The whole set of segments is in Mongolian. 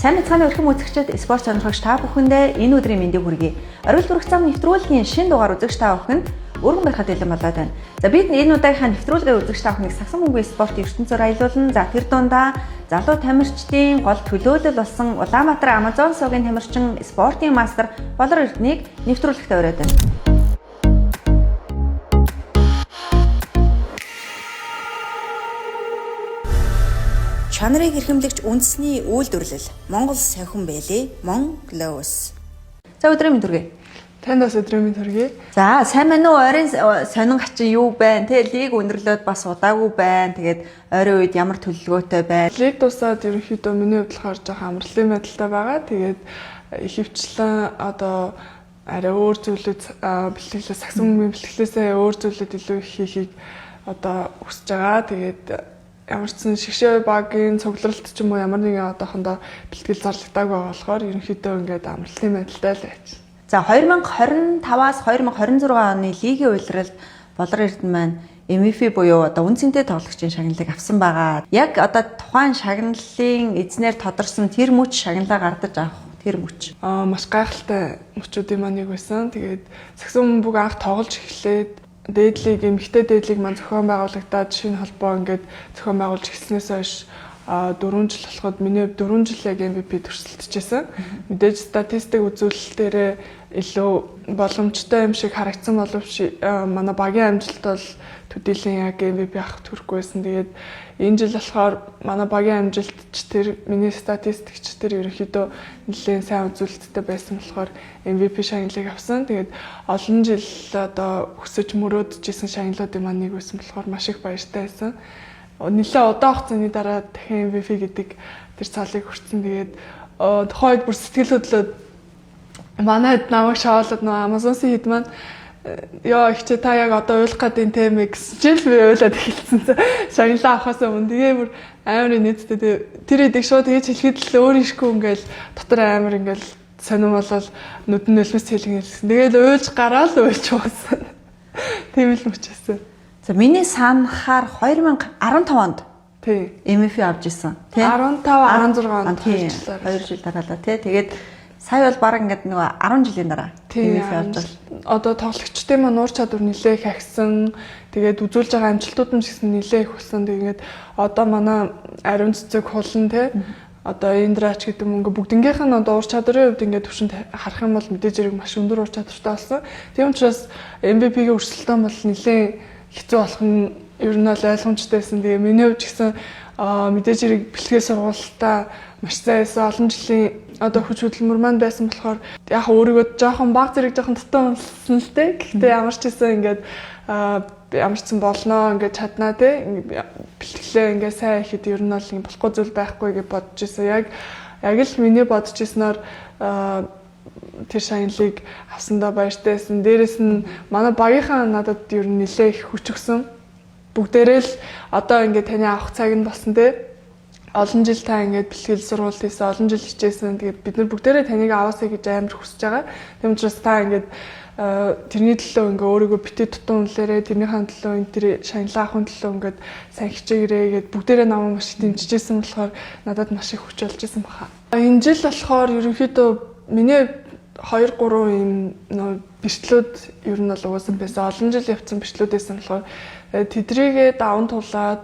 Сайн мэцгааны өрхөм үзэгчид, спорт сонирхогч та бүхэндээ энэ өдрийн мэндийг хүргэе. Оргил бүрэх зам нэвтрүүлгийн шинэ дугаар үзэгч та бүхэнд өргөн барихад бэлэн болоод байна. За бид энэ удаагийнхаа нэвтрүүлгээр үзэгч та бүхнийг сагсан бөмбөгийн спортын ертөнцөөр аялуулна. За тэр дундаа залуу тамирчдын гол төлөөлөл болсон Улаанбаатар Амазон суугийн тамирчин спортын мастер Болор Эрднийг нэвтрүүлэгтээ уриад байна. Чанарыг эрхэмлэгч үндэсний үйлдвэрлэл Монгол сахин байлээ. Монглоус. За өдрийн мэнд хүргэе. Танд бас өдрийн мэнд хүргэе. За сайн байна уу? Ойрын сонин хачин юу байна? Тэ лиг өндөрлөөд бас удаагүй байна. Тэгээд ойрын үед ямар төлөвлөгөөтэй байна? Лиг дуусаад ерөнхийдөө миний хувьд болохоор жоохон амралтын байдалтай байгаа. Тэгээд ихэвчлэн одоо арай өөр зүйлүүд бэлтгэлээ сагсан бөмбөгийн бэлтгэлээсээ өөр зүйлүүд илүү их хийхийг одоо хүсэж байгаа. Тэгээд ямар ч сан шигшээ багийн цугларалт ч юм уу ямар нэгэн одоохондоо бэлтгэл зарлагдаагүй байгаа болохоор ерөнхийдөө ингээд амралтын байдалтай л байж. За 2025-аас 2026 оны лигийн улиралд Болор Эрдэнэ маань MVP буюу одоо үн цэнтэй тоглогчийн шагналыг авсан байгаа. Яг одоо тухайн шагналын эзнэр тодорсон тэр мөч шагналаа гардаж авах тэр мөч. Маш гайхалтай мөчүүдийн маань нэг байсан. Тэгээд сагсан бөмбөг анх тоглож эхлээд дээдлийг эмэгтэй дээдлийг маань зохион байгуулагдаад шинэ холбоо ингээд зохион байгуулж эхэлснээс хойш 4 жил болоход миний хувьд 4 жил яг MVP төрсөлдөжсэн. Мэдээж статистик үзүүлэлтээрээ илүү боломжтой юм шиг харагдсан боловч манай багийн амжилт бол төдийлөн яг MVP авах төрөхгүй байсан. Тэгээд энэ жил болохоор манай багийн амжилт ч тэр миний статистикч тэр ерөнхийдөө нэлээд сайн үзүүлэлттэй байсан болохоор MVP шагналыг авсан. Тэгээд олон жил одоо хүсэж мөрөөдөж исэн шагналуудын маань нэг байсан болохоор маш их баяртай байсан. Нэлээд удаан хугацааны дараа дахин MVP гэдэг тэр цалыг хүртсэн. Тэгээд тухайн үед бүр сэтгэл хөдлөөд манай хэд намайг шоолоод нөө Amazon-сын хэд маань ёо ихчээ та яг одоо уйлах гээд энэ тэмээ гэсэн чил би уйлаад эхэлсэн. Шагналаа авахаас өмнө тэгээ бүр амар инээдтэй. Тэр эдэг шууд тэгэж хэлэхэд л өөр ишгүй ингээл дотор амар ингээл сонирн болол нүдэн нулимс хэлгэн хэлсэн. Тэгээд уйлж гараал уйлж ууссан. Тийм л мөчөөсөн. За миний санахаар 2015 онд тий MVP авч исэн. Тий 15 16 онд 2 жил дараалаа тий. Тэгээд сая бол баг ингээд нөгөө 10 жилийн дараа MVP авч байгаа. Одоо тоглогчдын маань уур чадвар нэлээ их ахисан. Тэгээд үзүүлж байгаа амжилтууд нь ч гэсэн нэлээ их болсон. Тэгээд одоо манай ариун цэцэг хулан тий одоо Индрач гэдэг мөнгө бүгднгийнх нь одоо уур чадрын хувьд ингээд төвшөнд харах юм бол мэдээж хэрэг маш өндөр уур чадвартай болсон. Тийм учраас MVP-ийн өрсөлдөөн бол нэлээ хэцүү болох нь ер нь бол ойлгомжтой байсан. Тэгээ миний хувьд ч гэсэн мэдээж хэрэг бэлтгэл сургуультаа маш сайн байсан. Олон жилийн одоо хүч хөдөлмөр маань байсан болохоор яг өөрийгөө жоохон баг зэрэг жоохон дутуу унсан л дээ. Гэхдээ ямар ч гэсэн ингээд ямар ч сан болноо ингээд чаднаа те бэлтгэлээ ингээд сайн ихэд ер нь бол болохгүй зүйл байхгүй гэж бодож исэн. Яг л миний бодож ирснээр тэр шагналыг авсандаа баяртай байсан. Дээрээс нь манай багийнхаа надад ер нь нэлээ их хүч өгсөн. Бүгдээрээ л одоо ингээд таны авах цаг нь болсон те. Олон жил та ингээд бэлтгэл сургууль хийсэн, олон жил хичээсэн. Тэгээд бид нар бүгдээрээ таныг аваасаа гэж амар хүсэж байгаа. Тийм учраас та ингээд тэрний төлөө ингээ өөрийгөө битээ тутун үнлээрээ тэрнийхээ төлөө энэ тэр шагналаа авахын төлөө ингээд сайн хичээгээрэй гэд бүгдээрээ намайг маш их дэмжижсэн болохоор надад маш их хүч болж исэн баха. Энэ жил болохоор ерөнхийдөө миний 2 3 юм нөө бэртлүүд ер нь бол угаасан байсан. Олон жил явцсан бэртлүүд байсан болохоор тэдрийгээ даван тулаад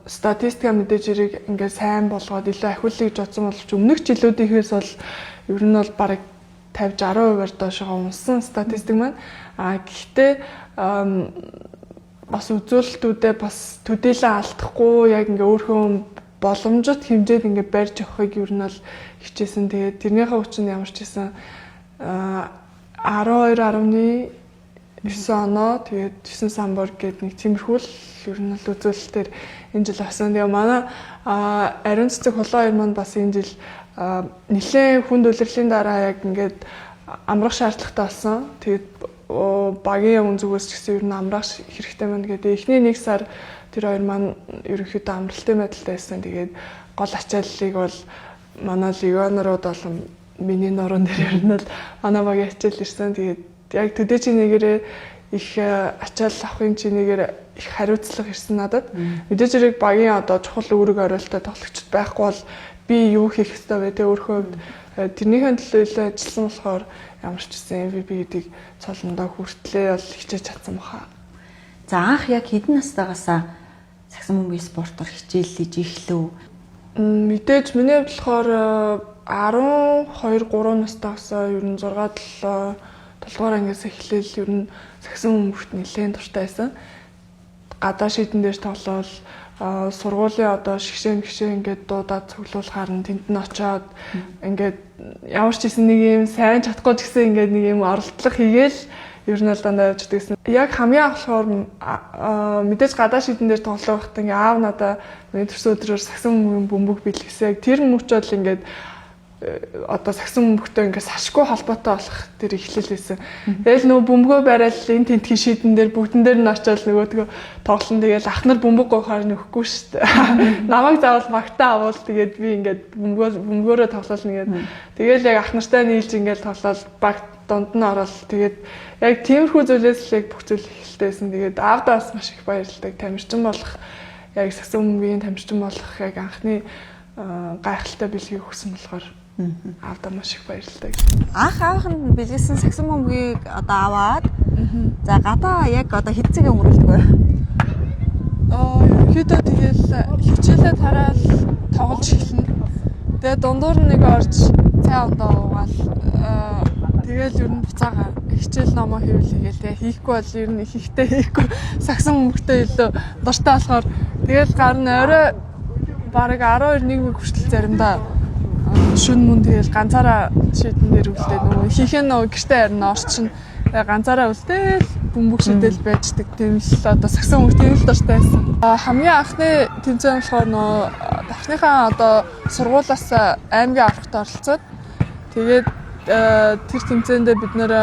статистика мэдээж хэрэг ингээд сайн болгоод илүү ахиулъя гэж бодсон боловч өмнөх жилүүдийнхээс бол ер нь бол бараг 50 60%-аар доошоо унсан статистик маань. А гэхдээ бас үзүүлэлтүүдээ бас төдийлөн алдахгүй яг ингээ өөрхөн боломжит хэмжээд ингээ барьж явахыг ер нь бол хичээсэн. Тэгээд тэрнийхээ хүчинд ямар ч байсан 12.9 оноо тэгээд 9 самбар гээд нэг тиймэрхүү л ер нь бол үзүүлэлтээр энэ жил авсан. Тэгээ манай ариун цэцэг хулуун хоёр маань бас энэ жил нэлээд хүнд улирлын дараа яг ингээд амрах шаардлагатай болсон. Тэгээд багийн үн зүгээс ч гэсэн ер нь амрах хэрэгтэй байна гэдэг. Эхний нэг сар тэр хоёр маань ерөнхийдөө амралтын байдалтай байсан. Тэгээд гол ачааллыг бол манай легионерууд болон миний нуруунд дээр ер нь бол манай багийн ачаал ирсэн. Тэгээд яг төдий чи нэгээрээ их ачаал авахын чинээгээр их хариуцлага ирсэн надад. Мэдээж хэрэг багийн одоо чухал үүрэг оройлттой тоглогчд байхгүй бол Би юу хийх ёстой вэ? Тэ өөрийнхөө хувьд тэрнийхээ төлөө илүү ажилласан болохоор ямар ч гэсэн MVP гэдгийг цолондоо хүртлээ бол хичээж чадсан баха. За, анх яг хэдэн настайгаасаа сагсан бөмбөгийн спортоор хичээллэж эхлэв? Мэдээж миний хувьд болохоор 12 3 настайгаасаа ер нь 6 7 7 дугаар ангиас эхлээл ер нь сагсан бөмбөгт нэлээд дуртай байсан. Гадаа шийдэн дээр тоглоол, сургуулийн одоо шгшээ мгшээ ингээд дуудаад цуглуулахаар нь тэнд нь очиод ингээд ямар ч гэсэн нэг юм сайн чадахгүй ч гэсэн ингээд нэг юм оролдлого хийгээл ер нь бол дандаа явж байсан. Яг хамгийн анх болохоор мэдээж гадаа шийдэн дээр тоглох байхдаа ингээ аав надаа миний төрсөн өдрөөр сагсан бөмбөг бэлгэсэн. Яг тэр мөч бол ингээд одоо сагсан бөмбөгтэй ингээд сашгүй холбоотой болох тэр эхлэл байсан. Тэгэл нөгөө бөмбөгөө барайл энэ тентхийн шийдэн дээр бүгдэн дээр нь очиод нөгөөдгөө тоглон, тэгэл ах нар бөмбөг гоохоор нөхгүй шүү дээ. Намайг заавал багтаа авал тэгээд би ингээд бөмбөгөөрөө тоглоол нэгээд тэгэл яг ах нартай нийлж ингээд тоглоал баг дунд нь ороод тэгээд яг тиймэрхүү зүйлээс л яг бүх зүйл эхэлтэйсэн. Тэгээд аавдаа бас маш их баярлалдаг. Тамирчин болох, яг сагсан бөмбөгийн тамирчин болох яг анхны гайхалтай бэлгийг өгсөн болохоор аавдаа маш их баярлалаа. Анх аавынханд бэлгэлсэн сагсан бөмбөгийг одоо аваад за гадаа яг одоо хэд цаг өнгөрүүлдэг вэ? Ерөнхийдөө тэгэл хичээлээ тараал тоглож эхэлнэ. Тэгээ дундуур нэг орж цай ондоо уугаал тэгэл ер нь буцаага хичээл номоо хийвэл хийгээл, тэгээ хийхгүй бол ер нь ихтэй хийхгүй, сагсан бөмбөгтэй илүү дуртай болохоор тэгэл гарна, орой бараг 12 1 мэг хүртэл заримдаа шүн мөн тэгэл ганцаараа шийдэн дээр үлдээд, нөгөө хийх нь нөгөө гэртээ харин орчин ганцаараа үлдээл бөмбөг шидэл байждаг. Тийм л одоо сагсан бөмбөг тийм л дуртай байсан. Хамгийн анхны тэмцээн болохоор нөгөө дархныхаа одоо сургуулиас аймгийн аврагт оролцоод тэгээд тэр тэмцээндээ бид нэр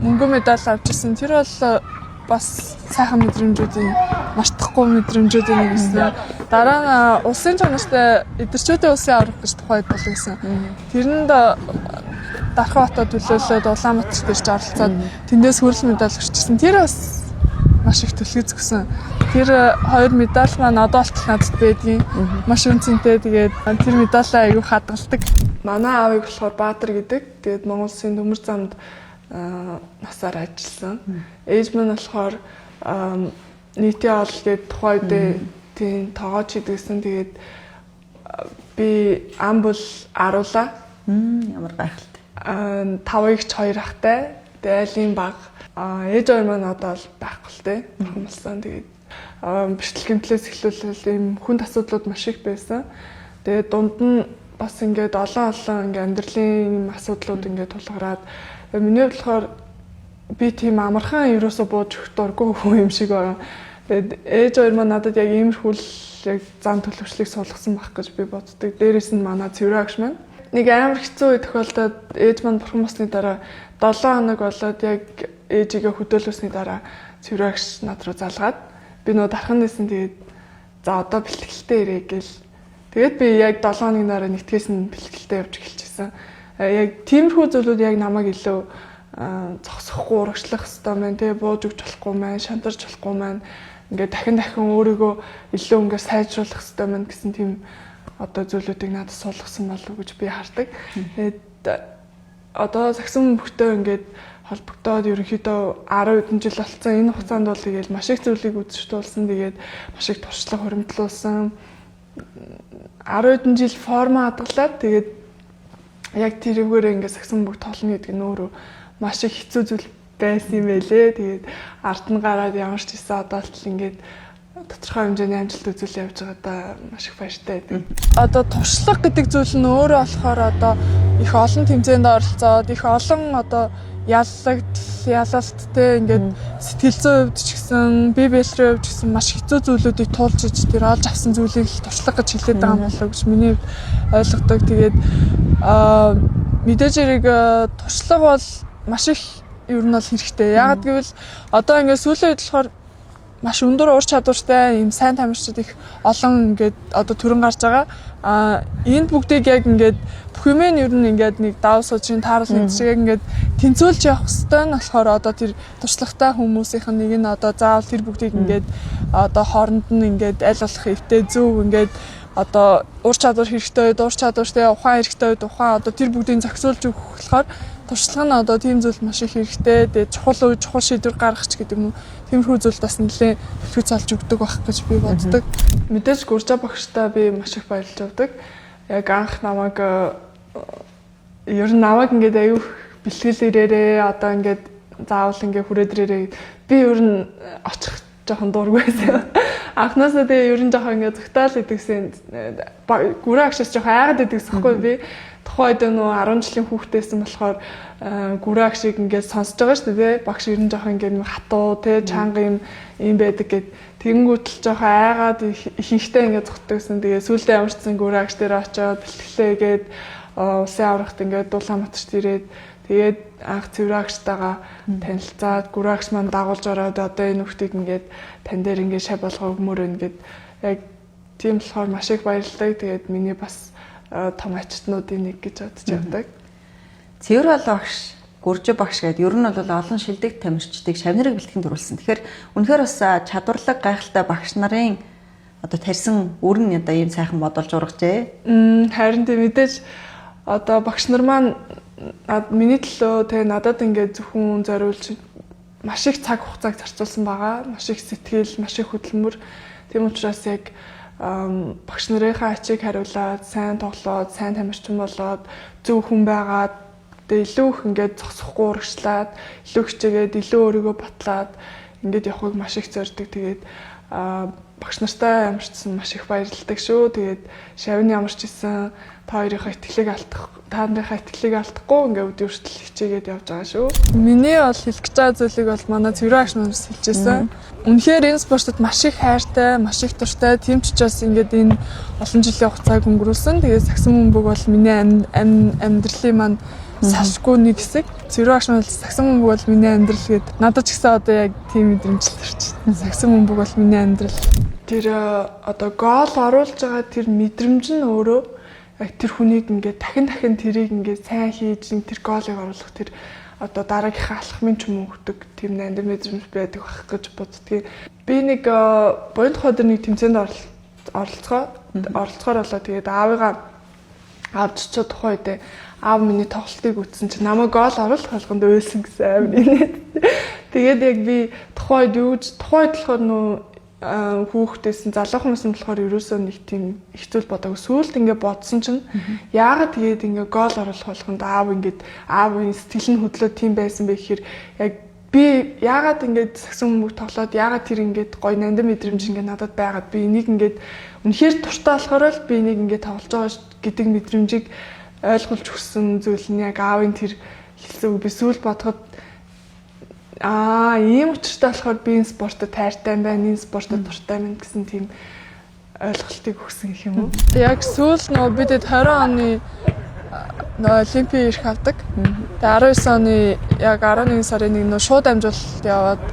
мөнгөн медаль авч ирсэн. Тэр бол бас сайхан мэдрэмжүүдийн, мартахгүй мэдрэмжүүдийн нэг байсан. Дараа нь улсын чанартай эдэрчүүдийн улсын аварга гэж тухайд бол байсан. Тэрэнд Дархан хотод төлөөлөөд Улаанбаатар дээр ч оролцоод тэндээс хүрэл медаль өгчсэн. Тэр бас маш их түлхэц өгсөн. Тэр хоёр медаль маань одоо болтол надад байдгийн. Маш үнцэнтэй. Тэгээд тэр медалаа аягүй хадгалдаг. Манай аавыг болохоор Баатар гэдэг. Тэгээд Монгол Улсын төмөр замд насаар ажилласан. Ээж маань болохоор нийтийн ол гэдэг тухай үедээ тийм тоогооч хийдгсэн. Тэгээд би ам бол аруулаа. Ямар гайхалтай. 5 эгч 2 ахтай. Тэгээд айлын баг. Ээж хоёр маань одоо бол байхгүй л дээ. Бурхан болсон. Тэгээд бэртэл гэмтлээс эхлүүлэл ийм хүнд асуудлууд маш их байсан. Тэгээд дунд нь бас ингээд олон олон ингээд амьдралын асуудлууд ингээд тулгараад миний хувьд болохоор би тийм амархан ерөөсөө бууж өгөх дургүй хүн юм шиг байгаа. Тэгээд ээж хоёр маань надад яг иймэрхүү л яг зан төлөвшлийг суулгасан байх гэж би боддог. Дээрээс нь манай цэврэн агш маань нэг амар хэцүү үе тохиолдоод ээж маань бурхан болсны дараа 7 хоног болоод яг ээжигээ хөдөөлөөсний дараа цэврэн агш над руу залгаад би нөө дархан нэсэн, тэгээд за одоо бэлтгэлтэй ирээ гэл. Тэгээд би яг 7 хоногийн дараа нэгтгэс нь бэлтгэлтэй явж эхэлчихсэн. Яг тиймэрхүү зүйлүүд яг намайг илүү зогсохгүй урагшлах хэвээр маань тий бууж өгч болохгүй маань, шантарч болохгүй маань, ингээд дахин дахин өөрийгөө илүү ингээд сайжруулах хэвээр маань гэсэн тийм одоо зүйлүүдийг надад суулгасан болов уу гэж би хардаг. Тэгээд одоо сагсан бөмбөгтэй ингээд холбогдоод ерөнхийдөө 10 хэдэн жил болцсон. Энэ хугацаанд бол тэгээд маш их зүйлийг үзэж туулсан. Тэгээд маш их туршлага хуримтлуулсан. 10 хэдэн жил форма хадгалаад тэгээд яг тэрүүгээрээ ингээд сагсан бөмбөг тоглоно гэдэг нь өөрөө маш их хэцүү зүйл байсан юм байлээ. Тэгээд ард нь гараад ямар ч хийсэн одоо л ингээд тодорхой хэмжээний амжилт үзүүл явж байгаадаа маш их баяртай байдаг. Одоо туршлага гэдэг зүйл нь өөрөө болохоор одоо их олон тэмцээнд оролцоод их олон одоо яллагдал, ялалттай ингээд сэтгэл зүйн хувьд ч гэсэн, бие бэлтрийн хувьд ч гэсэн маш хэцүү зүйлүүдийг туулж иж тэр олж авсан зүйлийг л туршлага гэж хэлээд байгаа юм болоо гэж миний хувьд ойлгодог. Тэгээд мэдээж хэрэг туршлага бол маш их ер нь бол хэрэгтэй. Яагаад гэвэл одоо ингээд сүүлийн үед болохоор маш өндөр ур чадвартай ийм сайн тамирчид их олон ингээд одоо төрөн гарч байгаа. Энд бүгдийг яг ингээд бүх юм нь ер нь ингээд нэг давс суучин тааруулна гэдэг шиг яг ингээд тэнцвүүлж явах хэвээр нь болохоор одоо тэр туршлагатай хүмүүсийнх нь нэг нь одоо заавал тэр бүгдийг ингээд одоо хооронд нь ингээд аль болох эвтэй зөв ингээд Одоо ур чадвар хэрэгтэй үед ур чадвар, те, ухаан хэрэгтэй үед ухаан, одоо тэр бүгдийг зохицуулж өгөх болохоор туршлага нь одоо тийм зүйл маш их хэрэгтэй. Тэгээд чухал үе чухал шийдвэр гаргах ч гэдэг юм уу. Тиймэрхүү зүйлд бас нэлээд түлхүү залж өгдөг байх гэж би боддог. Мэдээж Гүржа багштай би маш их баярлж явдаг. Яг анх намайг ер нь намайг ингээд аюу бэлтгэл ирээрээ, одоо ингээд заавал ингээд хүрээд ирээрээ, би ер нь очих жоохон дургүй байсан. Анхнаасаа тэгээ ер нь жоохон ингээд зүгтаал идэгсэн, гүрээ агшаас жоохон айгаад идэгсэн хгүй би. Тухайн үед нөө 10 жилийн хүүхдээсэн болохоор гүрээ агшиг ингээд сонсож байгаа шүү дээ. Багш ер нь жоохон ингээд хатуу те, чанга юм юм байдаг гэд, тэгэнгүүт л жоохон айгаад ихэнхдээ ингээд зүгтдаг гэсэн. Тэгээ сүүлдээ ямарчсан гүрээ агш дээр очиод бэлтгэлээгээд улсын аврагт ингээд Улаанбаатарт ирээд, тэгээд анх цэврагчтайгаа танилцаад, гүрагч маань дагуулж ороод, одоо энэ хүүхдийг ингээд тань дээр ингээд шав болгоо өгмөр байна гэд, яг тийм болохоор маш их баярлалаа. Тэгээд миний бас том ачтнуудын нэг гэж бодож явдаг. Цэвэр болоо багш, Гүржи багш гэдэг ер нь бол олон шилдэг тамирчдыг шавнырыг бэлтгэн төрүүлсэн. Тэгэхээр үнэхээр бас чадварлаг, гайхалтай багш нарын одоо тарьсан үр нь одоо ийм сайхан бодолж ургажээ. Харин тийм, мэдээж одоо багш нар маань миний төлөө те, надад ингээд зөвхөн зориулж маш их цаг хугацааг зарцуулсан байгаа. Маш их сэтгэл, маш их хөдөлмөр. Тийм учраас яг багш нарынхаа ачийг хариулаад, сайн тоглоод, сайн тамирчин болоод, зөв хүн байгаад, тэгээ илүү их ингээд зогсохгүй урагшлаад, илүү хичээгээд, илүү өөрийгөө батлаад ингээд явахыг маш их зорддог. Тэгээд багш нартай ямарчсан маш их баярлалдаг шүү. Тэгээд шавны ямарч исэн та хоёрынхаа итгэлийг алдах, та нарынхаа итгэлийг алдахгүй ингээ өдөр хүртэл хичээгээд явж байгаа шүү. Миний бол хэлэх гэж байгаа зүйлийг бол манай цэврэн агш манаас хэлжсэн. Үнэхээр энэ спортод маш их хайртай, маш их дуртай. Тийм ч учраас ингээд энэ олон жилийн хугацааг өнгөрүүлсэн. Тэгээд сагсан бөмбөг бол миний амьдралын маань салшгүй нэг хэсэг. Цэврэн агш маань сагсан бөмбөг бол миний амьдрал гэд, надад ч гэсэн одоо яг тийм мэдрэмж төрчих. Сагсан бөмбөг бол миний амьдрал. Тэр одоо гол оруулж байгаа тэр мэдрэмж нь өөрөө яг тэр хүнийг ингээд дахин дахин тэрийг ингээд сайн хийж, тэр голыг оруулах тэр одоо дараагийнхаа алхмын ч юм уу өгдөг тийм нандин мэдрэмж байдаг байх гэж боддгийг. Би нэг буян тухай дээр нэг тэмцээнд оролцохоор болоо, тэгээд аавыгаа авч чад тухай үедээ аав миний тоглолтыг үзсэн чинь намайг гол оруулах болгонд уйлсан гэсэн, амар инээд. Тэгээд яг би тухайн үед юу тухайн үед болохоор нөө хүүхдээсэн, залуухан байсан болохоор ерөөсөө нэг тийм их зүйл бодоагүй. Сүүлд ингээ бодсон чинь яагаад тэгээд ингээ гол оруулах болгонд аав ингээд аавын сэтгэл нь хөдлөө тийм байсан бэ гэхээр яг би яагаад ингээд сагсан бөмбөг тоглоод, яагаад тэр ингээд гоё нандин мэдрэмж ингээд надад байгаад, би энийг ингээд үнэхээр дуртай болохоор л би энийг ингээд тоглож байгаа гэдэг мэдрэмжийг ойлгуулж өгсөн зүйл нь яг аавын тэр хэлсэн үг. Би сүүл бодоход ийм учиртай болохоор би энэ спортод хайртай юм байна, энэ спортод дуртай юм гэсэн тийм ойлголтыг өгсөн гэх юм уу. Яг сүүл нөө бидэд 20 оны нөө олимпийн эрх авдаг. Тэгээ 19 оны яг 11 сарын 1 нөө шууд амжуулалт яваад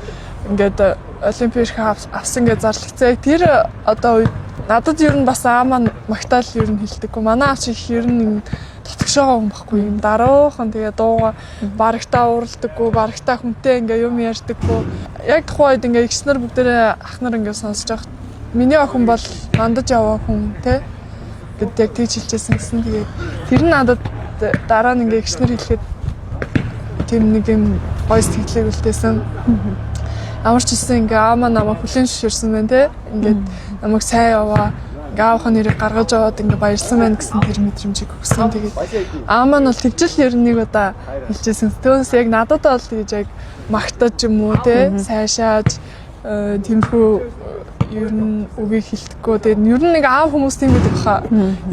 ингээд олимпийн эрх авсан гэж зарлагдсан. Яг тэр одоо үед надад ер нь бас аа маань магтаал ер нь хэлдэггүй. Манай аав чи их ер нь дотгошоогоо хүн байхгүй юм. Даруухан, тэгээ дууга барагтаа ууралдаггүй, барагтаа хүнтэй ингээ юм ярьдаггүй. Яг тухайн үед ингээ эгч нар бүгдээрээ ах нар ингээ сонсож байхад миний охин бол мандаж яваа хүн те гэд яг тэгж хэлжсэн гэсэн. Тэгээд тэр нь надад дараа нь ингээ эгч нар хэлэхэд тийм нэг юм гоё сэтгэлийг үлдээсэн. Ямар ч хэлсэн ингээ аав маань намайг хүлээн зөвшөөрсөн байна те. Ингээд намайг сайн яваа, ингээ аавынхаа нэрийг гаргаж аваад ингээ баярлсан байна гэсэн тэр мэдрэмжийг өгсөн. Тэгээд аав маань бол тэгжил ер нь нэг удаа хэлжсэн. Түүнээс яг надад бол тэгж яг магтаж юм уу те, сайшааж тиймэрхүү ер нь үгийг хэлдэггүй. Тэгээд ер нь нэг аав хүмүүс тийм байдаг хаа.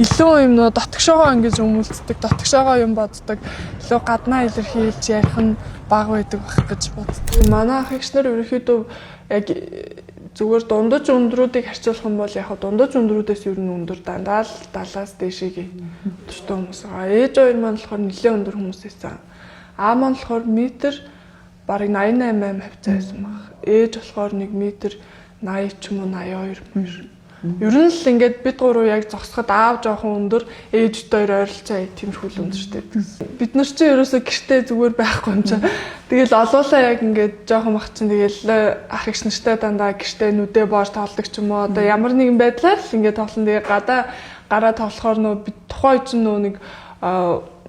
Илүү юм нөө дотгошоогоо ингэж өмүүлцдэг, дотгошоогоо юм боддог. Илүү гаднаа илэрхийлж ярих нь бага байдаг байх гэж боддог. Манай ах эгч нар ерөнхийдөө яг зүгээр дундаж өндрүүдийг харьцуулах юм бол яг дундаж өндрүүдээс ер нь өндөр, дандаа л 70-аас дээшээгээ өндөртэй хүмүүс байгаа. Ээж хоёр маань болохоор нэлээд өндөр хүмүүс байсан. Аа маань болохоор метр бараг 88 хавцаа байсан баг. Ээж болохоор 1 метр 80 ч юм уу 82 мөр. Ер нь л ингээд бид гурав яг зогсоход аав жоохон өндөр, ээж хоёр ойролцоо тиймэрхүү л өндөртэй гэсэн. Бид нар чинь ерөөсөө гэртээ зүгээр байхгүй юм чинь. Тэгэл олуулаа яг ингээд жоохон бах чинь тэгэл ах эгч нартай дандаа гэртээ нүдэ боож тоглодог ч юм уу. Одоо ямар нэгэн байдлаар л ингээд тоглоно. Тэгээ гадаа гараа тоглохоор нөө бид тухайн үед чинь нөө нэг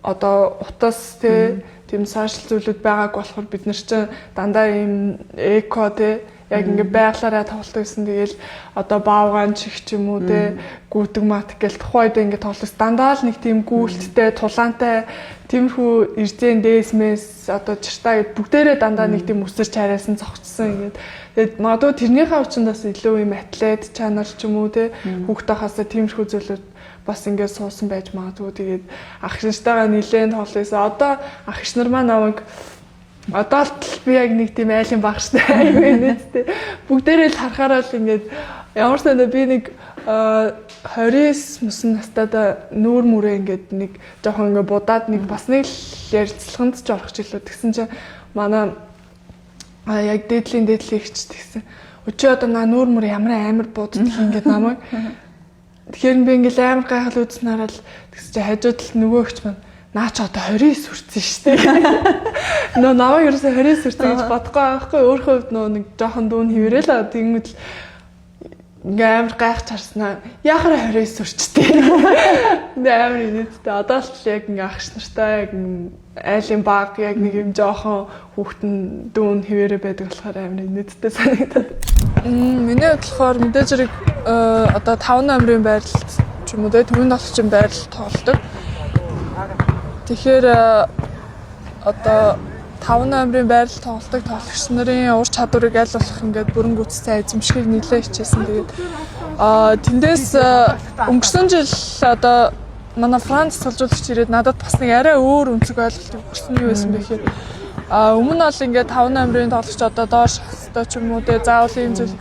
одоо утас те тийм сошиал зүйлүүд байгааг болохоор бид нар чинь дандаа ийм эко те яг ингээ байглаараа тоглолт гэсэн. Тэгэл одоо баавгаан чих ч юм уу те гүтэг мат гэл тухайн үед ингээ тоглох дандаа л нэг тийм гүйлттэй тулаантай тиймэрхүү эрзэн дээс мэс одоо чиртаа гэд бүгдээрээ дандаа нэг тийм өсөрч харайсан зогцсон ингээд. Тэгээд магадгүй тэрнийхээ хүчинд бас илүү юм атлет чанар ч юм уу те хүүхд байхаасаа тиймэрхүү зүйлүүд бас ингээд суусан байж магадгүй. Тэгээд ах нартайгаа нилээн тоглосон. Одоо ах нар маань намайг одоо л би яг нэг тийм айлын баг штэ айгүй инээдтэй. Бүгдээрээ л харахаараа л ингээд ямар сандаа би нэг 29 мөсөн настайдаа нүүр мүрээ ингээд нэг жоохон ингээд будаад нэг бас нэг л ярилцлаганд ч орох ч илүү тэгсэн чинь манай яг дээдлийн дээдлийг ч тэгсэн. Өчөө одоо наа нүүр мүр ямар амар буддаг ингээд намайг. Тэгэхээр би ингээл амар гайхал үзсэн хараад тэгсэн чинь хажууд талд нөгөө өгч маань наа ч одоо 29 хүрсэн шүү дээ. Нөө намайг ерөөсөө 29 хүрсэн гэж бодохгүй байхгүй. Өөрийнхөө хувьд нөө нэг жоохон дүүн хэврээл тэгэнгүүт л ингээ амар гайхаж харснаа. Яхаараа 29 хүрчтэй. Ингээ амар инээдтэй. Одоо л яг ингээ агш нартай яг айлын баг яг нэг юм жоохон хүүхдэн дүүн хэвээрээ байдаг болохоор амар инээдтэй санагдаад. Миний хувьд болохоор мэдээж хэрэг одоо 5 номерын байрлалд ч юм уу те төвийн тоглогчийн байрлал тоглодог. Тэгэхээр одоо 5 номерын байрлал тоглодог тоглогч нарын ур чадварыг аль болох ингээд бүрэн гүйцэтгэн эзэмшихийг нэлээд хичээсэн. Тэгээд тэндээс өнгөрсөн жил одоо манай Франц цалжуулагч ирээд надад бас нэг арай өөр өнцөг ойлголт өгсөн нь юу байсан бэ гэхээр өмнө нь бол ингээд 5 номерын тоглогч одоо доош хэвээр ч юм уу те заавал ийм зүйл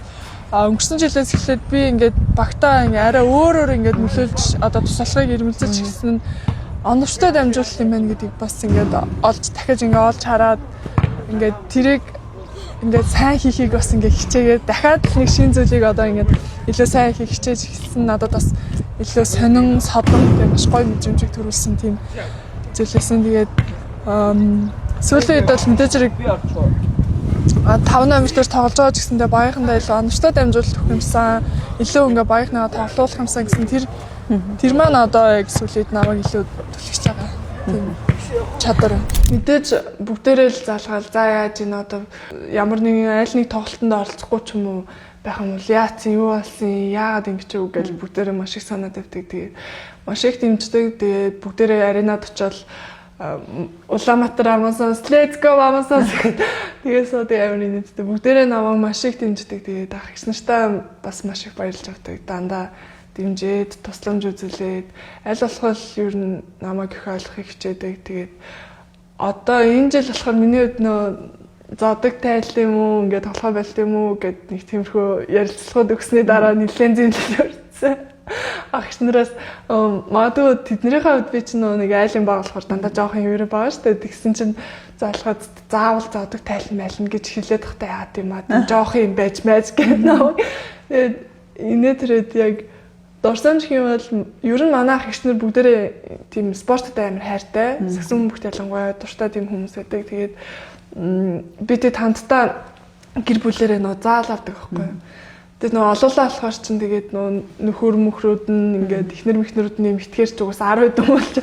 өнгөрсөн жилээс эхлээд би ингээд багтаа ингээд арай өөрөөр ингээд нөлөөлж одоо тусалахыг ирмэлзэж эхэлсэн нь оновчтой дамжуулалт юм байна гэдгийг бас ингээд олж дахиж ингээд олж хараад ингээд тэрийг ингээд сайн хийхийг бас ингээд хичээгээд дахиад л нэг шин зүйлийг одоо ингээд илүү сайн хийх хичээж эхэлсэн надад бас илүү сонин содон тийм маш гоё мэдрэмжийг төрүүлсэн тийм зүйлээсэн. Тэгээд сүүлийн үед бол мэдээж хэрэг 5 номер дээр тоглож байгаа ч гэсэндээ багийнхандаа илүү оновчтой дамжуулалт өгөх юмсан, илүү ингээ багийнхнаа тоглуулах юмсан гэсэн тэр маань одоо яг сүүлийн үед намайг илүү түлхэж байгаа тийм чадвар. Мэдээж бүгдээрээ л залгаал за яаж энэ одоо ямар нэгэн аль нэг тоглолтонд оролцохгүй ч юм уу байх юм бол яатсан юу болсон яагаад ингэж үг гэж бүгдээрээ маш их санаа тавьдаг. Тэгээд маш их дэмждэг. Тэгээд бүгдээрээ аренад очиод Улаанбаатар Амазонс let's go Amazons гэдэг. Тэгээд суу тэг амар инээдтэй. Бүгдээрээ намайг маш их дэмждэг. Тэгээд ах эгч нартай бас маш их баярлж авдаг. Дандаа дэмжиж, тусламж үзүүлээд аль болох ер нь намайг их ойлгохыг хичээдэг. Тэгээд одоо энэ жил болохоор миний хувьд нөө зодог тайл юм уу, ингээд толгой болт юм уу гэд нэг тиймэрхүү ярилцлагууд өгсөний дараа нэлээд зэмлэл өртсөн. Агч нараас магадгүй тэднийхээ хувьд би чинь нэг айлын баг болохоор дандаа жоохон хэвээрээ байгаа шүү дээ. Тэгсэн чинь залхаад заавал зодог тайлан майлна гэж хэлээд тахтай яа тийм аа. Жоохон юм байж майж гэдэг нөө. Тэгээд инээ тэрэд яг дурсамж гэх юм бол ер нь манай ах эгч нар бүгдээрээ тийм спортод амар хайртай. Сагсан хүмүүст ялангуяа дуртай тийм хүмүүс байдаг. Тэгээд би тэд хамтдаа гэр бүлэрээ нөө заал авдаг байхгүй юу. Тэгээд нөө олуулаа болохоор чинь тэгээд нөө нөхөр мөхрүүд нь ингээд эхнэр мэхнэрүүд нь юм итгэхэр ч угсаа 10 хэдэн болж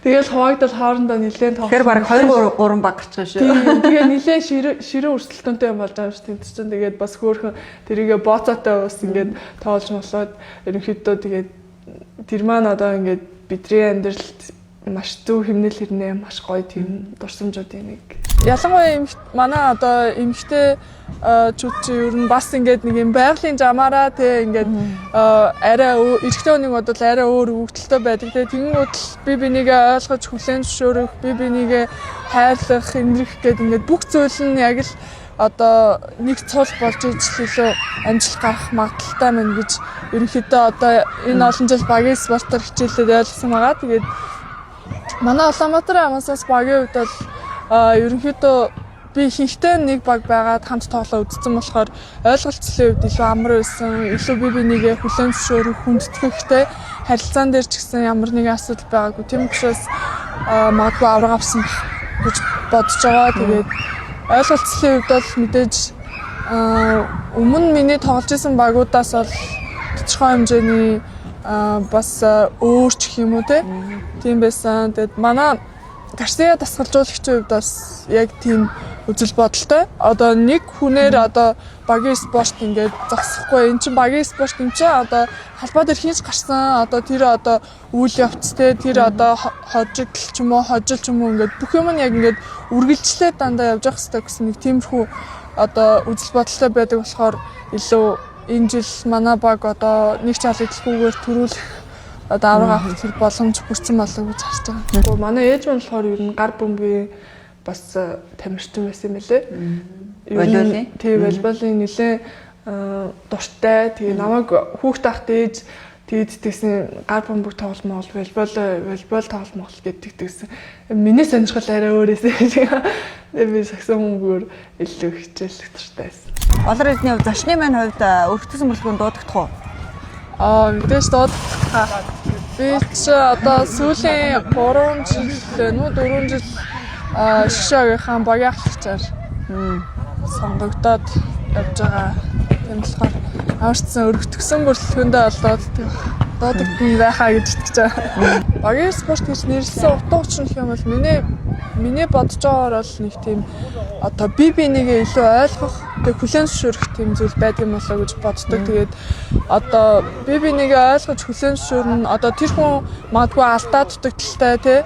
тэгэл хуваагдал хоорондоо нэлээд тоглох. Тэгэхээр баг 2 3 баг гарч байгаа шүү. Тэгээ нэлээд ширээ өрсөлдөөнтэй юм болж байгаа шүү. Тэнд чинь тэгээд бас хөөхөн тэрийгэ бооцоотой бас ингээд тоолж молоод ерөнхийдөө тэгээд тэр маань одоо ингээд бидний амьдралд маш зөв хэмнэл хэрнээ маш гоё тийм дурсамжуудын нэг. Ялангуяа манай одоо эмэгтэй чүүд чи ер нь бас ингээд нэг юм байгалийн жамаараа те ингээд арай эрэгтэй хүнийг бодвол арай өөр өвгөлтөлтэй байдаг те. Тэгэнгүүт л би бинийгээ ойлгож хүлээн зөвшөөрөх, би бинийгээ хайрлах, инрэх гээд ингээд бүх зүйл нь яг л одоо нэг цул болж ижил илүү амжилт гарах магадлалтай мэн гэж ерөнхийдөө одоо энэ олон жил багийн спортоор хичээлээд ойлгосон байгаа. Тэгээд манай Улаанбаатар Амазонс багийн хувьд бол ерөнхийдөө Би ихэнхдээ нэг баг байгаад хамт тоглоо үзсэн болохоор ойлголцлын хувьд илүү амар байсан. Илүү би бинийгээ хүлээн зөвшөөрөх, хүндэтгэхтэй харилцаан дээр ч гэсэн ямар нэгэн асуудал байгаагүй. Тийм учраас магадгүй авраг авсан гэж бодож байгаа. Тэгээд ойлголцлын хувьд бол мэдээж өмнө миний тоглож исэн багуудаас бол тодорхой хэмжээний бас өөр ч гэх юм уу те. Тийм байсан. Тэгээд манай Гарсиа дасгалжуулагчийн хувьд бас яг тийм үзэл бодолтой. Одоо нэг хүнээр одоо багийн спорт ингээд зогсохгүй. Эн чинь багийн спорт юм чинь одоо талбай дээр хийж гарсан одоо тэр одоо үйл явц те, тэр одоо хожигдол ч юм уу, хожил ч юм уу, ингээд бүх юм нь яг ингээд үргэлжлээ дандаа явж явах хэрэгтэй гэсэн нэг тиймэрхүү одоо үзэл бодолтой байдаг болохоор илүү энэ жил манай баг одоо нэг ч алдагдalgүйгээр төрүүлэх одоо авраг авах тэр боломж бүрдсэн болов гэж харж байгаа. Гэхдээ манай ээж маань болохоор ер нь гар бөмбөгийн бас тамирчин байсан юм лээ. Волейболын? Тий, волейболын нэлээ дуртай. Тэгээ намайг хүүхд тахт ээж тэгээд тэгсэн гар бөмбөг тогломол, волейбол тогломол гэдэг тэгсэн. Миний сонирхол арай өөрөөсөө. Тэгээ би сагсан бөмбөгөөр илүү хичээлэх дуртай байсан. Олор эрдний хувьд, зочны маань хувьд өргөтгсөн бүлгүүн дуудагдах уу? Аа, мэдээж дуудах. Би чи одоо сүүлийн 3 жил нүү 4 жил шишаагийнхаа багийн ахлагчаар сонгогдоод явж байгаа. Тийм болохоор амарчсан өргөтгсөн бүрэлдэхүүндээ олдоод дуудагдсан байхаа гэж итгэж байгаа. Багийн спорт гэж нэрлсэн утга учир нь гэх юм бол миний бодож байгаагаар бол нэг тийм одоо бие бинийгээ илүү ойлгох, тэг хүлээн зөвшөөрөх тийм зүйл байдаг юм болоо гэж боддог. Тэгээд одоо бие бинийгээ ойлгож хүлээн зөвшөөрнө. Одоо тэр хүн магадгүй алдаа дутагдaltaй тий,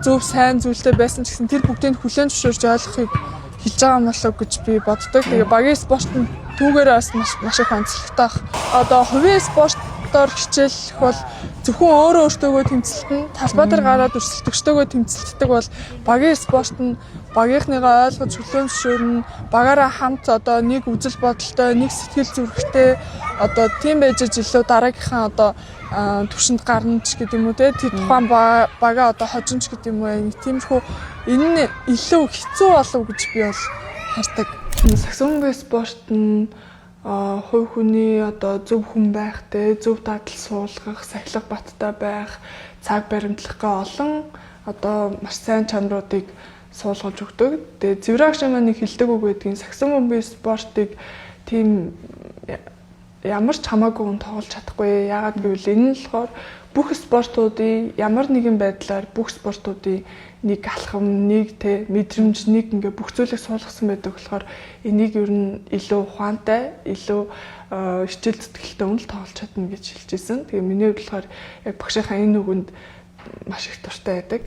зөв сайн зүйлтэй байсан ч гэсэн тэр бүгдийг хүлээн зөвшөөрч ойлгохыг хэлж байгаа юм болоо гэж би боддог. Тэгээ багийн спорт нь түүгээрээ бас маш их онцлогтой. Одоо хувийн спортоор хичээлэх бол зөвхөн өөрөө өөртөөгөө тэмцэлтэн, талбай дээр гараад өрсөлдөгчтэйгөө тэмцэлтдэг бол багийн спорт нь багийнхныгаа ойлгож хүлээн зөвшөөрнө, багаараа хамт одоо нэг үзэл бодолтой, нэг сэтгэл зүрэхтэй одоо тийм байж илүү дараагийнхаа одоо түвшинд гарна ч гэдэг юм уу те, тэр тухайн бага одоо хожинч гэдэг юм уу, тиймэрхүү энэ нь илүү хэцүү болов гэж би бол хардаг. Сагсан бөмбөгийн спорт нь хувь хүний одоо зөв хүн байх те, зөв дадал суулгах, сахилга баттай байх, цаг баримтлах гэ олон одоо маш сайн чанаруудыг суулгаж өгдөг. Тэгээ Зэврагш маань нэг хэлдэг үг байдгийн, сагсан бөмбөгийн спортыг тийм ямар ч хамаагүй хүн тоглож чадахгүй. Яагаад гэвэл энэ нь болохоор бүх спортуудын ямар нэгэн байдлаар бүх спортуудын нэг алхам, нэг те мэдрэмж, нэг ингээ бүх зүйлийг суулгасан байдаг болохоор энийг ер нь илүү ухаантай, илүү хичээл зүтгэлтэй хүн л тоглож чадна гэж хэлж ирсэн. Тэгээ миний хувьд болохоор яг багшийнхаа энэ үгэнд маш их дуртай байдаг.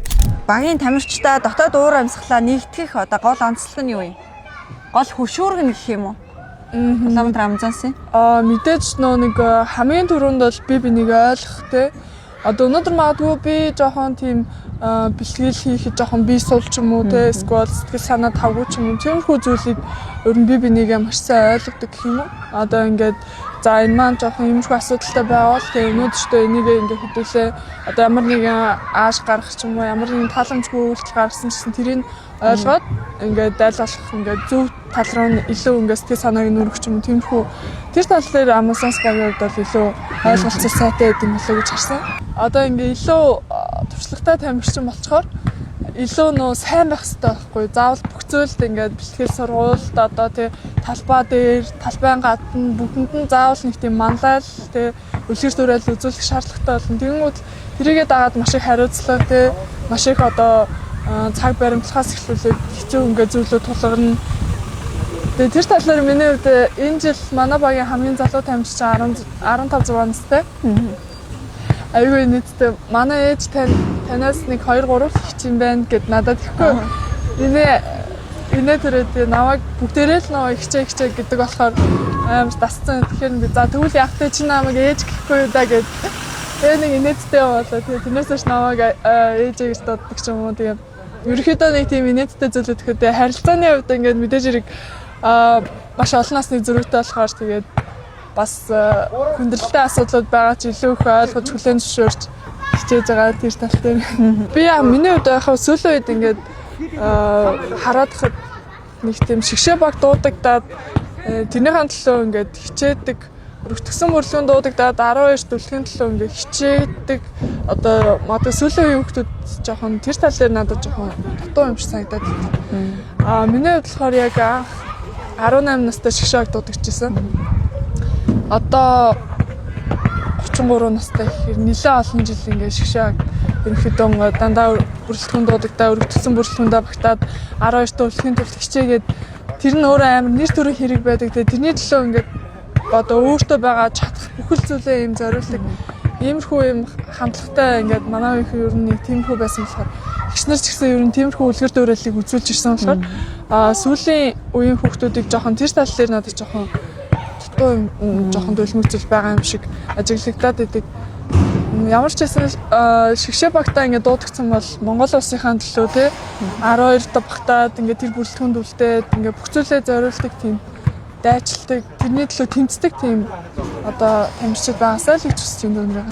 Багийн тамирчдаа дотоод уур амьсгалаа нэгтгэх одоо гол онцлог нь юу юм? Гол хөшүүрэг нь гэх юм уу? Улаанбаатар Амзансын. Мэдээж нөө нэг хамгийн түрүүнд бол би бинийг ойлгох те. Одоо өнөөдөр магадгүй би жоохон тийм бэлтгэл хийхэд жоохон бие сул ч юм уу те, эсвэл сэтгэл санаа тавгүй ч юм уу, тиймэрхүү зүйлийг ер нь би бинийгээ маш сайн ойлгодог гэх юм уу. Одоо ингээд за энэ маань жоохон иймэрхүү асуудалтай байвал тэгээ өнөөдөртөө энийгээ ингээд хэдүүлээ одоо ямар нэгэн ааш гаргах ч юм уу, ямар нэгэн тааламжгүй үйлдэл гаргасан ч гэсэн тэрийг ойлгоод ингээд айл болох ингээд зөв тал руу нь илүү ингээд сэтгэл санааг нүрэх ч юм уу, тиймэрхүү тэр тал дээр Amazon багийн хувьд бол илүү ойлголцол сайтай байд юм болоо гэж харсан. Одоо ингээд илүү туршлагатай тамирчин болчоор илүү нөө сайн байх хэрэгтэй байхгүй. Заавал бүх зүйлд ингээд бэлтгэл сургуульд одоо тий талбай дээр, талбайн гадна бүгдэнд нь заавал нэг тийм манлайл тий үлгэр дуурайл үзүүлэх шаардлагатай болно. Тэгэнгүүт тэрийгээ дагаад маш их хариуцлага тий маш их одоо цаг баримтлахаас эхлүүлээд хэцүү ингээд зүйлүүд тулгарна. Тэгээ тэр талаар миний хувьд энэ жил манай багийн хамгийн залуу тамирчин 15 6 настай. Аюу нийтдээ манай ээж танаас нэг 2 3 хич юм байна гэд надад тэгэхгүй. Инээ тэрээ намайг бүгдээрээ л намайг хичээ хичээ гэдэг болохоор амар дасцсан. Тэгэхээр би за тэгвэл яах вэ, чи намайг ээж гэхгүй юу да гэд. Тэгээ нэг инээдтэй болоо. Тэгээ тэрнээс хойш намайг ээжээ гэж дууддаг ч юм уу. Тэгээ ерөнхийдөө нэг тийм инээдтэй зүйл өгөхдөө харилцааны хувьд ингээд мэдээж хэрэг маш олон насны зөрүүтэй болохоор тэгээд бас хүндрэлтэй асуудлууд байгаа ч илүү их ойлгож хүлээн зөвшөөрч хичээж байгаа тэр тал дээр. Би яа миний хувьд яг сүүлийн үед ингээд хараад хад Нэг тийм шигшээ баг дуудагдаад тэрнийхэн төлөө ингээд хичээдэг, өргөтгсөн мөрлгөн дуудагдаад 12 дүлгийн төлөө ингээд хичээдэг. Одоо магадгүй сүүлийн үеийн хүүхдүүд жоохон тэр тал дээр надад жоохон дутуу юм шиг санагдаад байна. Аа, миний хувьд болохоор яг анх 18 настай шигшээ баг дуудагдчихсан. Одоо 33 настай гэхээр нэлээд олон жил ингээд шигшээ баг ерөнхийдөө дандаа бүрэлдэхүүн дуудагдаа, өргөтгсөн бүрэлдэхүүндээ багтаад 12 төвлөхийн тулд хичээгээд, тэр нь өөрөө амар нэр төрийн хэрэг байдаг. Тэгээ тэрний төлөө ингээд одоо өөртөө байгаа чадах бүхэл зүйлээ юм зориулдаг. Иймэрхүү юм хандлагатай ингээд манай үеийнхэн ер нь нэг тиймэрхүү байсан болохоор, эгч нар ч гэсэн ер нь тиймэрхүү үлгэр дуурайлыг үзүүлж ирсэн болохоор сүүлийн үеийн хүүхдүүдийг жоохон тэр тал дээр надад жоохон дутуу юм, жоохон дүлмэгцэл байгаа юм шиг ажиглагдаад идэг. Ямар ч байсан шигшээ багтаа ингээд дуудагдсан бол Монгол улсынхаа төлөө те 12 дахь багтаад ингээд тэр бүрэлдэхүүнд үлдээд ингээд бүх зүйлээ зориулдаг, тийм дайчилдаг, тэрний төлөө тэмцдэг тийм одоо тамирчид байгаасаа л гэж хүсэж байна дүүнрээ.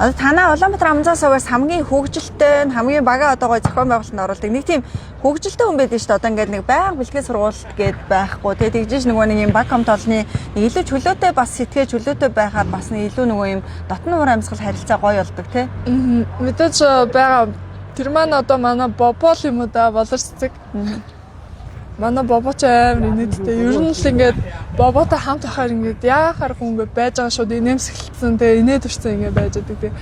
Одоо танаа Улаанбаатар Амзаа сувгаас хамгийн хөгжилтэй нь, хамгийн бага одоо гой зохион байгуулалтанд оруулдаг нэг тийм хөгжилтэй хүн байдаг шүү дээ. Одоо ингээд нэг байнга бэлтгэл сургуульд гээд байхгүй тий, тэгжиж нөгөө нэг юм баг комт олны нэг илүү чөлөөтэй, бас сэтгэж чөлөөтэй байхаар бас нэг илүү нөгөө юм дотны уур амьсгал, харилцаа гоё болдог тий. Мэдээж байгаа. Тэр маань одоо манай Бобо л юм уу да, болор цэцэг. Манай Бобо ч амар инээдтэй. Ер нь л ингээд Боботой хамт байхаар ингээд яахааргүй ингээд байж байгаа, шууд инээмсэглэлцэн, тэгээ инээд өрсөн ингээд байж байгаа. Тэгээ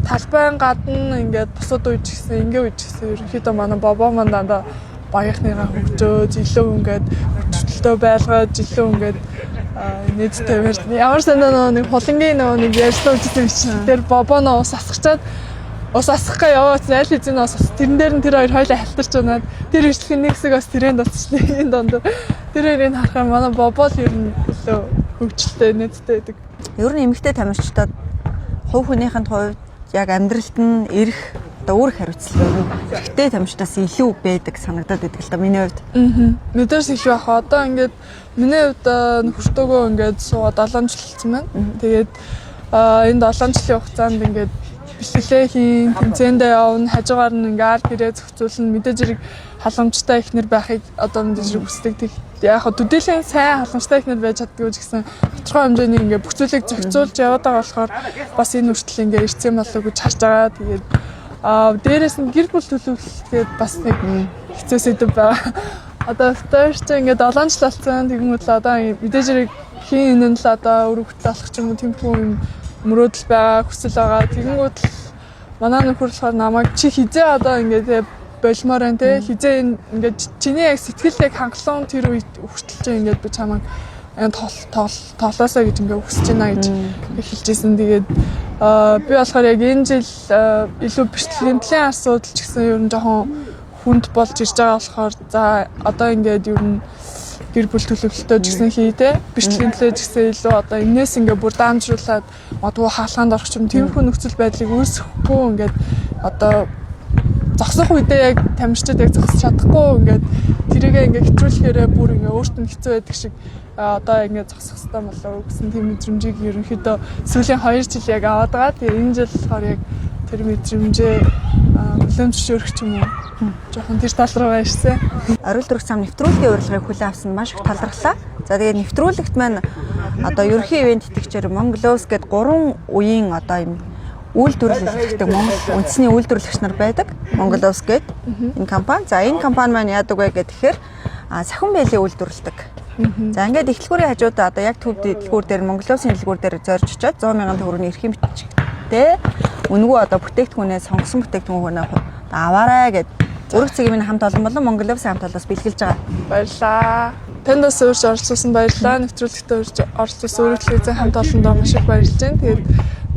талбайн гадна ингээд бусад үеч гэсэн, ингээ үеч гэсэн ерөнхийдөө манай Бобо маань дандаа багийнхныгаа хөгжөөж, илүү ингээд хүчтэй байлгаж, илүү ингээд инээдтэй барь. Ямар сандаа нөгөө нэг хулангийн нөгөө нэг ярьсан үжсэн бичлэг дээр Бобо нөө ус асгачаад, ус асгах яваад аль хэзээ ус ас, тэрэн дээр нь тэр хоёр хоёлаа халтарч унаад, тэр бичлэгийн нэг хэсэг бас тренд болчихлоо энэ донд. Тэр хоёрыг харахаар манай Бобо л ер нь илүү хөгжилтэй, инээдтэй байдаг. Ер нь эмэгтэй тамирчдад хувь хүнийх нь хувьд яг амьдралд нь эрх, одоо үүрэг хариуцлага ер нь эрэгтэй тамирчдаас илүү байдаг санагдаад байдаг л да, миний хувьд. Мэдээж илүү ах. Одоо ингээд миний хувьд нөхөртөөгөө ингээд суугаад 7 жил болсон байна. Тэгээд энэ 7 жилийн хугацаанд ингээд бэлтгэлээ хийн, тэмцээндээ явна, хажуугаар нь ингээд ар гэрээ зохицуулна. Мэдээж хэрэг халамжтай эхнэр байхыг одоо мэдээж хэрэг хүсдэг. Тэг яг хаа төдийлөн сайн халамжтай эхнэр байж чаддгүй ч гэсэн тодорхой хэмжээний ингээд бүх зүйлийг зохицуулж яваад байгаа болохоор бас энэ хүртэл ингээд ирсэн болов уу гэж харж байгаа. Тэгээд дээрэс нь гэр бүл төлөвлөлтгээд бас нэг хэцүү сэдэв байгаа. Одоо втор ч ингээд 7 жил болсон. Тэгмүүд л одоо мэдээж хэрэг хийн энэ нь л одоо өрөг хөтлө олох ч юм уу, тиймэрхүү юм мөрөөдөл байгаа, хүсэл байгаа. Тэгэнгүүт л манай нөхөр болохоор намайг чи хизээ одоо ингээд болмоор байна те, хизээ энэ ингээд чиний яг сэтгэл яг хангалуун тэр үед хүртэл чи ингээд би чамайг тоглоосоо гэж ингээд хүсэж байна гэж хэлжсэн. Тэгээд би болохоор яг энэ жил илүү бэрхтлийн асуудал ч гэсэн ер нь жоохон хүнд болж ирж байгаа болохоор за одоо ингээд ер нь гэр бүл төлөвлөлтөө ч гэсэн хий те, бэрхтлийн төлөө ч гэсэн илүү одоо энээс ингээд бүр даамжруулад магадгүй хаалгаанд орох юм, тиймэрхүү нөхцөл байдлыг үүсгэхгүй ингээд одоо зогсох үедээ яг тамирчид яг зогсож чадахгүй ингээд тэрийгээ ингээд хэтрүүлэхээрээ бүр ингээд өөрт нь хэцүү байдаг шиг одоо ингээд зогсох хэрэгтэй болов гэсэн тийм мэдрэмжийг ерөнхийдөө сүүлийн 2 жил яг аваад байгаа. Тэгээ энэ жил болохоор яг тэр мэдрэмжээ хүлээн зөвшөөрөх ч юм уу, жоохон тэр тал руу ирсэн. Оргил дөрөх зам нэвтрүүлгийн урилгыг хүлээн авсан маш их талархлаа. За, тэгээд нэвтрүүлэгт маань одоо ерөнхий ивээн тэтгэгчээр Mongolos гээд 3 үеийн одоо юм үйлдвэрлэл эрхлэгдэг Монгол үндэсний үйлдвэрлэгч нар байдаг. Mongolos гээд энэ компани. За, энэ компани маань яадаг вэ гэхээр сахин бэлээ үйлдвэрлэдэг. За, ингээд их дэлгүүрийн хажууд одоо яг төв дэлгүүр дээр, Mongolos-ын дэлгүүр дээр зорж очиод 100 мянган төгрөгийн эрхийн бичигтэй үнэгүй одоо бүтээгдэхүүнээ, сонгосон бүтээгдэхүүнээ аваарай гэд Өрөг цэгийн минь хамт олон болон Mongolos-ын хамт олоос бэлгэлж байгаа. Баярлаа. Танд бас урьж оролцуулсан баярлалаа. Нэвтрүүлэгтээ урьж оролцуулсан өрөг телевизийн хамт олондоо маш их баярлж байна. Тэгээд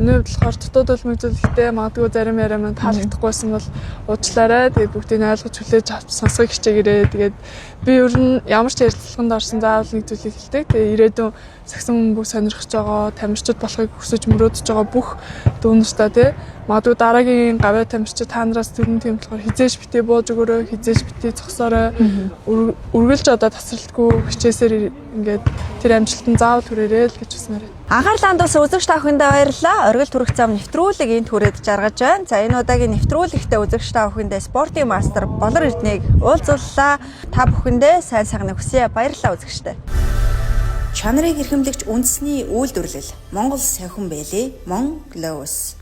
миний хувьд болохоор дутуу дүлмэгзүүлэхдээ магадгүй зарим яриа маань таалагдахгүйсэн бол уучлаарай. Тэгээд бүгдийг нь ойлгож хүлээж авч сонсохыг хичээгээрэй. Тэгээд би ер нь ямар ч ярилцлаганд орсон заавал нэг зүйлийг хэлдэг. Тэгээд ирээдүйн сагсан бөмбөг сонирхож байгаа, тамирчид болохыг хүсэж мөрөөдөж байгаа бүх дүүнертэй тий. Магадгүй дараагийн гавьяа тамирчид та нараас төрөн, тийм болохоор хизээш битээ бууж өгөөрэй, хизээш битээ зогсоорой. Үргэлж одоо тасралтгүй хичээсээр ингээд Тэр амжилт нь заавал хүрээрэй л гэж хүсмээр байна. Анхаарлаа хандуулсан үзэгч та бүхэндээ баярлалаа. Оргил төрөх зам нэвтрүүлэг энд хүрээд жаргаж байна. За, энэ удаагийн нэвтрүүлэгтээ үзэгч та бүхэндээ спортын мастер Болор Эрднийг уулзууллаа. Та бүхэндээ сайн сайхныг хүсье. Баярлалаа, үзэгчдээ. Чанарыг эрхэмлэгч үндэсний үйлдвэрлэл Монгол сахин бэлээ Монглоус.